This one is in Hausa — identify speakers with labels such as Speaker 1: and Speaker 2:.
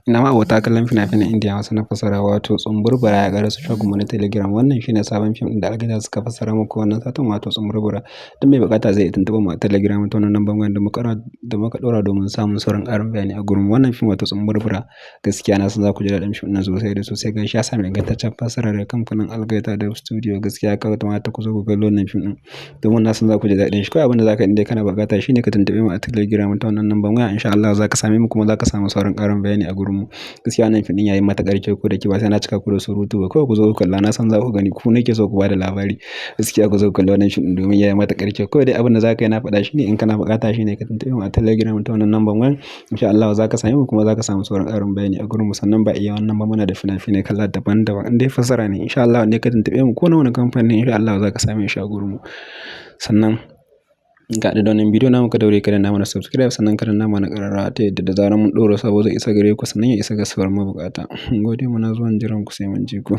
Speaker 1: Ina ma'abota kallon fina-finan Indiya masu na fassara, wato Tsumburbura ya ƙaraso shagonmu na Telegram. Wannan shine sabon fim ɗin da Algaita suka fassara muku wannan satin, wato Tsumburbura. Duk mai buƙata zai iya tuntuɓar mu a Telegram ta wannan lambar wayar da muka ɗora domin samun sauran ƙarin bayani a gurin. Wannan fim, wato Tsumburbura, gaskiya na san za ku ji daɗin fim ɗin sosai da sosai. Gashi ya sami ingantaccen fassara daga kamfanin Algaita Dub Studio. Gaskiya ya kamata ku zo ku kalli wannan fim ɗin domin na san za ku ji daɗin shi. Kawai abin da za ka yi in dai kana buƙata shine ka tuntuɓe mu a Telegram ta wannan lambar waya. In sha Allah za ka same mu kuma za ka samu sauran ƙarin bayani a gurin mu. Gaskiya wannan fim ɗin yayi matuƙar kyau, ko da ke ba sai na cika ku da surutu ba. Kawai ku zo ku kalla, na san za ku gani, ku nake so ku ba da labari. Gaskiya ku zo ku kalli wannan fim ɗin domin yayi matuƙar kyau. Kawai dai abin da za ka yi, na faɗa, shine in kana buƙata shine ka tuntuɓe mu a Telegram ta wannan lambar wayar. In sha Allah za ka same mu kuma za ka samu sauran ƙarin bayani a gurin mu. Sannan ba iya wannan ba, muna da fina-finai kala daban daban. In dai fassara ne, in sha Allah in dai ka tuntuɓe mu ko na wane kamfani, in sha Allah za ka same shi a gurin mu. Sannan in ka haɗu da wannan bidiyo namu, ka daure ka danna mana subscribe, sannan ka danna mana ƙararrawa ta yadda da zarar mun ɗora sabo zai isa gare ku, sannan ya isa ga sauran mabuƙata. Gode, muna zuwan jiran ku, sai mun ji ku.